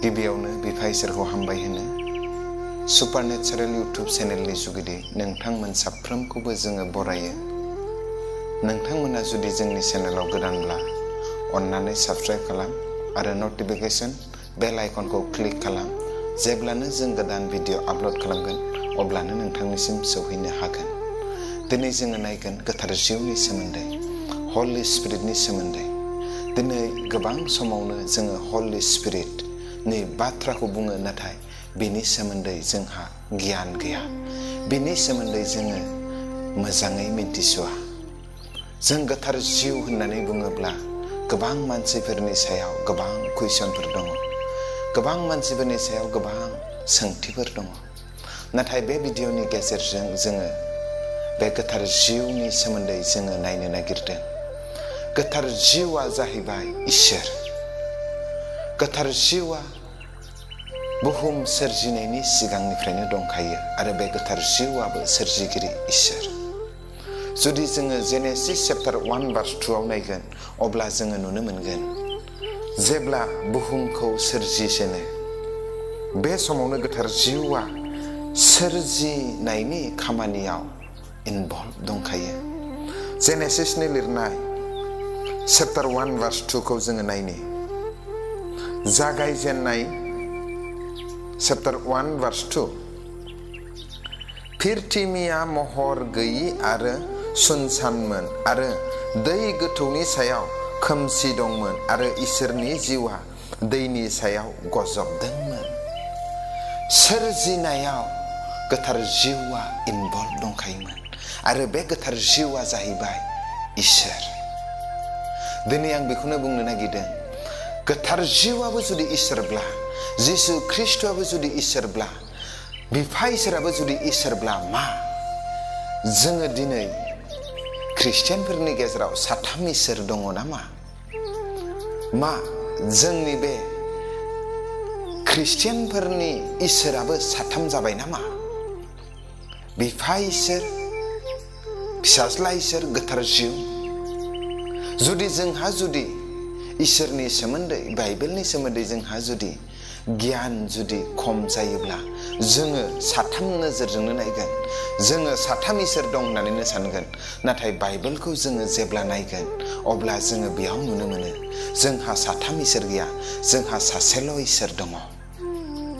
गिबियावनो बिफा इसोरखौ हामबाय होनो सुपारनेचारेल यूट्यूब चेनेलनि जुगिदि नोंथांमोन साफ्रोमखौबो जोङो बरायो। नोंथांमोना जुदि जोंनि चेनेलाव गोदानब्ला अन्नानै साबस्क्राइब खालाम आरो नटिफिकेशन बेल आइकनखौ क्लिक खालाम। जेब्लानो जों गोदान भिडिअ आपल'ड खालामगोन अब्लानो नोंथांनिसिम सौहैनो हागोन। दिनै जोङो नायगोन गोथार जिउनि सोमोन्दै, हली स्पिरिटनि सोमोन्दै। दिनै गोबां समावनो जोङो हली स्पिरिटनि बाथ्राखौ बुङो, नाथाय बेनि सोमोन्दै जोंहा गियान गैया। बेनि सोमोन्दै जोङो मोजाङै मिन्थिस'आ। जों गोथार जिउ होननानै बुङोब्ला गोबां मानसिफोरनि सायाव गोबां कुइसनफोर दङ, गोबां मानसिफोरनि सायाव गोबां सोंथिफोर दङ। नाथाय बे भिडिअनि गेजेरजों जोङो बे गोथार जिउनि सोमोन्दै जोङो नायनो नागिरदों। गोथार जिउआ जाहैबाय इसोर। गोथार जिउआ बुहुम सोरजिनायनि सिगांनिफ्रायनो दंखायो आरो बे गोथार जिउआबो सोरजिगिरि इसोर। जुदि जोङो जेनेसिस चैप्टार 1 भार्स 2 आव नायगोन अब्ला जोङो नुनो मोनगोन जेब्ला बुहुमखौ सोरजिजेनो बे समावनो गोथार जिउआ सोरजिनायनि खामानियाव इनभल्व दंखायो। जेनेसिसनि लिरनाय चैप्टार 1 भार्स 2 खौ जोङो नायनि। जागायजेननाय चैप्टार 1 भार्स 2। पृथिबिया महर गैयि आरो सुनसानमोन आरो दै गोथौनि सायाव खोमसि दंमोन आरो इसोरनि जिउआ दैनि सायाव गजबदोंमोन। सोरजिनायाव गोथार जिउआ इनभल्व दंखायोमोन आरो बे गोथार जिउआ जाहैबाय इसोर। दिनै आं बेखौनो बुंनो नागिरदों, गोथार जिउआबो जुदि इसोरब्ला, जिसु ख्रिस्टआबो जुदि इसोरब्ला, बिफा इसोराबो जुदि इसोरब्ला, मा जोङो दिनै ख्रिस्टियानफोरनि गेजेराव साथाम इसोर दङ नामा? मा जोंनि बे ख्रिस्टियानफोरनि इसोराबो साथाम जाबाय नामा? बिफा इसोर, फिसाज्ला इसोर, गोथार जिउ। जुदि जोंहा इसोरनि सोमोन्दै, बाइबेलनि सोमोन्दै जोंहा गियान खम जायोब्ला जोङो साथाम नोजोरजोंनो नायगोन। जोङो साथाम इसोर दं होननानैनो सानगोन। नाथाय बाइबेलखौ जोङो जेब्ला नायगोन अब्ला जोङो बेयाव नुनो मोनो जोंहा साथाम इसोर गैया, जोंहा सासेल' इसोर दङ।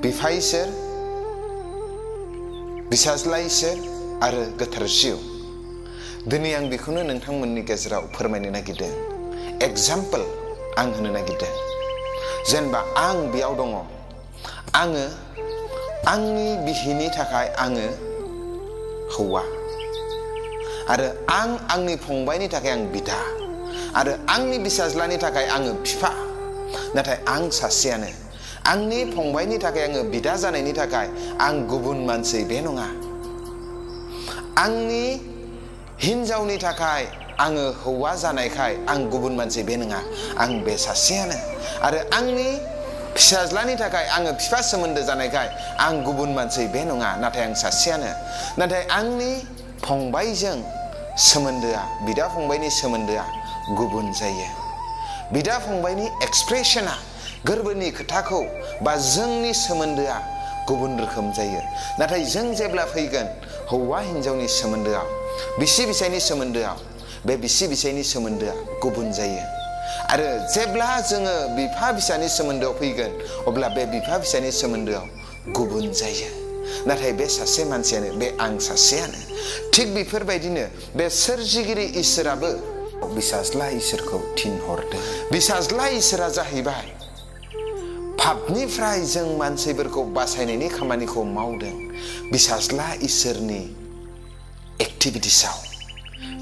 बिफा इसोर, फिसाज्ला इसोर आरो गोथार जिउ। दिनै आं बेखौनो नोंथांमोननि गेजेराव फोरमायनो नागिरदों। एग्जाम्पल आं होनो नागिरदों। जेनेबा आं बेयाव दङ, आङो आंनि बिहिनि थाखाय आङो हौवा आरो आं आंनि फंबायनि थाखाय आं बिदा आरो आंनि फिसाज्लानि थाखाय आङो बिफा। नाथाय आं सासेयानो। आंनि फंबायनि थाखाय आङो बिदा जानायनि थाखाय आं गुबुन मानसि बे नङा। आंनि हिन्जावनि थाखाय आङो हौवा जानायखाय आं गुबुन मानसि बे नङा, आं बे सासेयानो। आरो आंनि फिसाज्लानि थाखाय आङो बिफा सोमोन्दो जानायखाय आं गुबुन मानसि बे नङा, नाथाय आं सासेयानो। नाथाय आंनि फंबायजों सोमोन्दोआ, बिदा फंबायनि सोमोन्दोआ गुबुन जायो। बिदा फंबायनि एक्सप्रेसना, गोरबोनि खोथाखौ बा जोंनि सोमोन्दोआ गुबुन रोखोम जायो। नाथाय जों जेब्ला फैगोन हौवा हिन्जावनि सोमोन्दोआव, बिसि बिसायनि सोमोन्दोआव, बे बिसि बिसायनि सोमोन्दोआ गुबुन जायो। आरो जेब्ला जोङो बिफा फिसानि सोमोन्दोआव फैगोन अब्ला बे बिफा फिसानि सोमोन्दोआव गुबुन जायो। नाथाय बे सासे मानसियानो, बे आं सासेयानो। थिग बेफोरबायदिनो बे सोरजिगिरि इसोराबो फिसाज्ला इसोरखौ थिनहरदों। फिसाज्ला इसोरा जाहैबाय पापनिफ्राय जों मानसिफोरखौ बासायनायनि खामानिखौ मावदों। फिसाज्ला इसोरनि एक्टिभिटिसआव,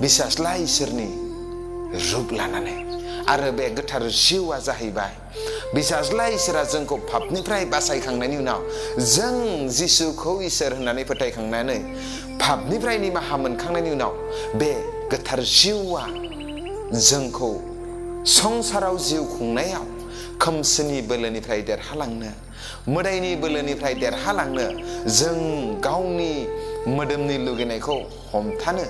फिसाज्ला इसोरनि रुप लानानै। आरो बे गोथार जिउआ जाहैबाय फिसाज्ला इसोरा जोंखौ पापनिफ्राय बासायखांनायनि उनाव, जों जिसुखौ इसोर होननानै फोथायखांनानै पापनिफ्राय निमाहा मोनखांनायनि उनाव, बे गोथार जिउआ जोंखौ संसाराव जिउ खुंनायाव खोमसिनि बोलोनिफ्राय देरहालांनो, मोदायनि बोलोनिफ्राय देरहालांनो, जों गावनि मोदोमनि लुगैनायखौ हमथानो,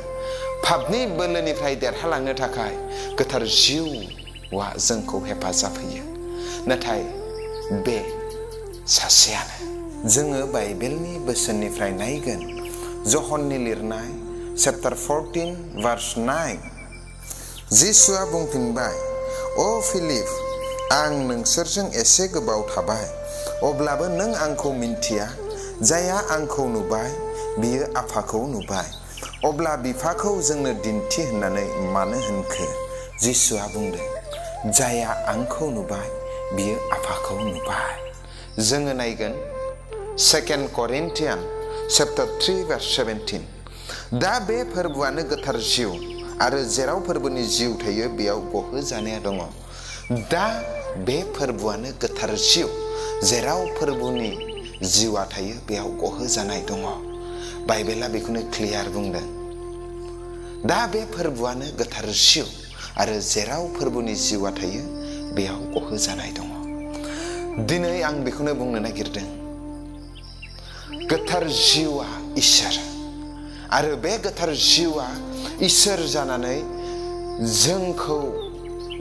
पापनि बोलोनिफ्राय देरहालांनो थाखाय गोथार जिउआ जोंखौ हेफाजाब होयो। नाथाय बे सासेयानो। जोङो बाइबेलनि बोसोननिफ्राय नायगोन ज'हननि लिरनाय चैप्टार 14 भार्स 9। जिसुआ बुंफिनबाय, "अ फिलिप, आं नोंसोरजों एसे गोबाव थाबाय, अब्लाबो नों आंखौ मिन्थिया। जायहा आंखौ नुबाय बियो आफाखौ नुबाय। अब्ला बिफाखौ जोंनो दिन्थि होननानै मानो होनखो?" जिसुआ बुंदों, "जायहा आंखौ नुबाय बियो आफाखौ नुबाय।" जोङो नायगोन 2 करिन्थियान चैप्टार 3 भार्स 17। दा बे फोरबोआनो गोथार जिउ, आरो जेराव फोरबोनि जिउ थायो बेयाव गहो जानाया दङ। दा बे फोरबोआनो गोथार जिउ, जेराव फोरबोनि जिउआ थायो बेयाव गहो जानाय दङ। बाइबेला बेखौनो क्लियार बुंदों। दा बे फोरबोआनो गोथार जिउ, आरो जेराव फोरबोनि जिउआ थायो बेयाव गहो जानाय दङ। दिनै आं बेखौनो बुंनो नागिरदों, गोथार जिउआ इसोर, आरो बे गोथार जिउआ इसोर जानानै जोंखौ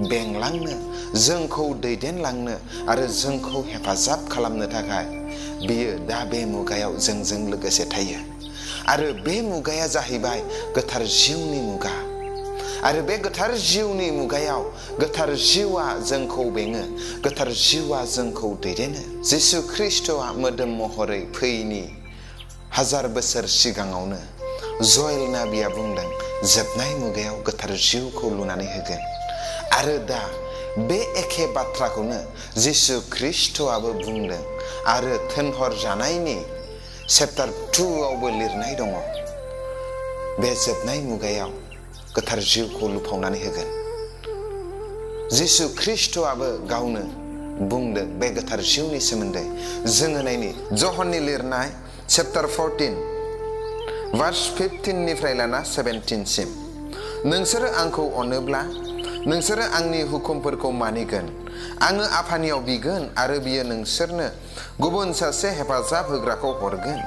बेंलांनो, जोंखौ दैदेनलांनो आरो जोंखौ हेफाजाब खालामनो थाखाय बियो दा बे मुगायाव जोंजों लोगोसे थायो। आरो बे मुगाया जाहैबाय गोथार जिउनि मुगा। आरो बे गोथार जिउनि मुगायाव गोथार जिउआ जोंखौ बेङो, गोथार जिउआ जोंखौ दैदेनो। जिसु ख्रीष्टआ मोदोम महरै फैयैनि 1000 बोसोर सिगाङावनो ज'एल नाबिया बुंदों, जोबनाय मुगायाव गोथार जिउखौ लुनानै होगोन। आरो दा बे एखे बाथ्राखौनो जिसु ख्रीष्टआबो बुंदों, आरो थिनहरजानायनि चैप्टार 2 आवबो लिरनाय दङ, बे जोबनाय मुगायाव गोथार जिउखौ लुफावनानै होगोन। जिसु ख्रीष्टआबो गावनो बुंदों बे गोथार जिउनि सोमोन्दै। जोङो नायनि ज'हननि लिरनाय चैप्टार 14 भार्स 15 निफ्राय लाना 17 सिम। नोंसोरो आंखौ अनोब्ला नोंसोरो आंनि हुकुमफोरखौ मानिगोन। आङो आफानियाव बिगोन, आरो बियो नोंसोरनो गुबुन सासे हेफाजाब होग्राखौ हरगोन।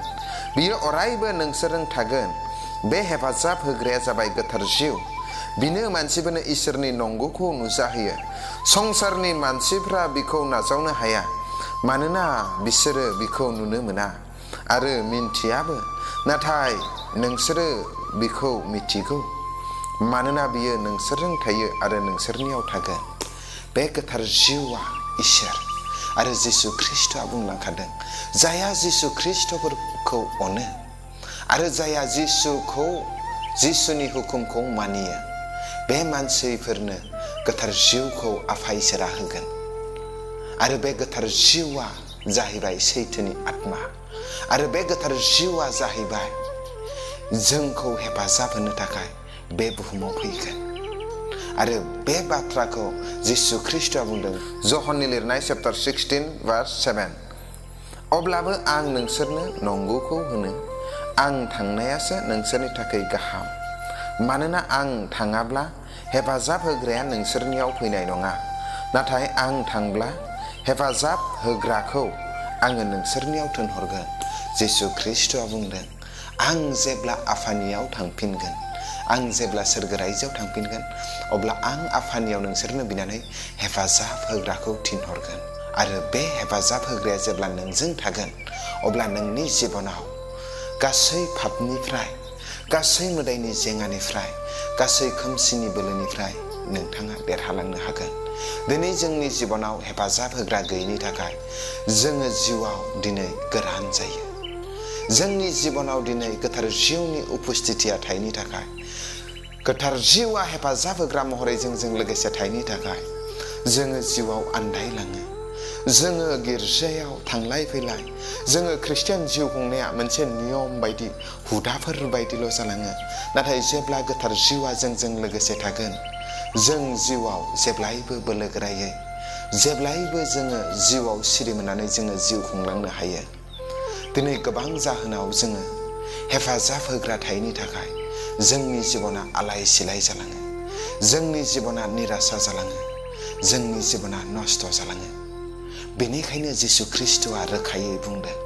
बियो अरायबो नोंसोरजों थागोन। बे हेफाजाब होग्राया जाबाय गोथार जिउ। बिनो मानसिफोरनो इसोरनि नंगौखौ नुजाहोयो। संसारनि मानसिफ्रा बिखौ नाजावनो हाया, मानोना बिसोरो बिखौ नुनो मोना आरो मिन्थियाबो। नाथाय नोंसोरो बिखौ मिथिगौ, मानोना बियो नोंसोरजों थायो आरो नोंसोरनियाव थागोन। बे गोथार जिउआ इसोर। आरो जिसु ख्रीष्टआ बुंलांखादों, जायहा जिसु ख्रीष्टफोरखौ अनो आरो जायहा जिसुनि हुकुमखौ मानियो, बे मानसिफोरनो गोथार जिउखौ आफा इसोरा होगोन। आरो बे गोथार जिउआ जाहैबाय सैथोनि आत्मा। आरो बे गोथार जिउआ जाहैबाय जोंखौ हेफाजाब होनो थाखाय बे बुहुमाव फैगोन। आरो बे बाथ्राखौ जिसु ख्रीष्टआ बुंदों ज'हननि लिरनाय चैप्टार 16 भार्स 7। अब्लाबो आं नोंसोरनो नंगौखौ होनो, आं थांनायासो नोंसोरनि थाखाय गाहाम। मानोना आं थाङाब्ला हेफाजाब होग्राया नोंसोरनियाव फैनाय नङा, नाथाय आं थांब्ला हेफाजाब होग्राखौ आङो नोंसोरनियाव थिनहरगोन। जिसु ख्रीष्टआ बुंदों, आं जेब्ला आफानियाव थांफिनगोन, आं जेब्ला सोरगो रायजोआव थांफिनगोन, अब्ला आं आफानियाव नोंसोरनो बिनानै हेफाजाब होग्राखौ थिनहरगोन। आरो बे हेफाजाब होग्राया जेब्ला नोंजों थागोन, अब्ला नोंनि जिबनाव गासै पापनिफ्राय, गासै मोदायनि जेंनानिफ्राय, गासै खोमसिनि बोलोनिफ्राय नोंथाङा देरहालांनो हागोन। दिनै जोंनि जिबनाव हेफाजाब होग्रा गैयैनि थाखाय जोङो जिउआव दिनै गोरान जायो। जोंनि जिबनाव दिनै गोथार जिउनि उपस्थितिया थायैनि थाखाय, गोथार जिउआ हेफाजाब होग्रा महरै जोंजों लोगोसे थायैनि थाखाय जोङो जिउआव आन्दायलाङो। जोङो गिर्जायाव थांलाय फैलाय, जोङो ख्रिस्टियान जिउ खुंनाया मोनसे नियम बायदि, हुदाफोर बायदिल' जालाङो। नाथाय जेब्ला गोथार जिउआ जोंजों लोगोसे थागोन, जों जिउआव जेब्लायबो बोलोगोरायै, जेब्लायबो जोङो जिउआव सिरि मोननानै जोङो जिउ खुंलांनो हायो। दिनै गोबां जाहोनाव जोङो हेफाजाब होग्रा थायैनि थाखाय जोंनि जिबना आलाय सिलाय जालाङो, जोंनि जिबना निरासा जालाङो, जोंनि जिबना नस्थ' जालाङो। बेनिखायनो जिसु ख्रीष्टआ रोखायै बुंदों,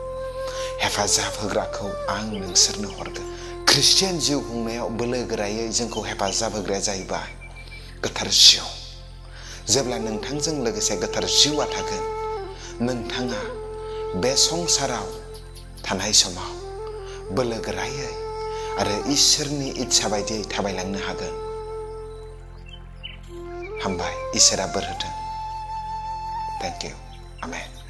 हेफाजाब होग्राखौ आं नोंसोरनो हरगोन। ख्रिस्टियान जिउ खुंनायाव बोलोगोरायै जोंखौ हेफाजाब होग्राया जाहैबाय गोथार जिउ। जेब्ला नोंथांजों लोगोसे गोथार जिउआ थागोन, नोंथाङा बे संसाराव थानाय समाव बोलो गोरायै आरो इसोरनि इच्छा बायदियै थाबायलांनो हागोन। हामबाय, इसोरा बोर होथों। Thank you. आमेन।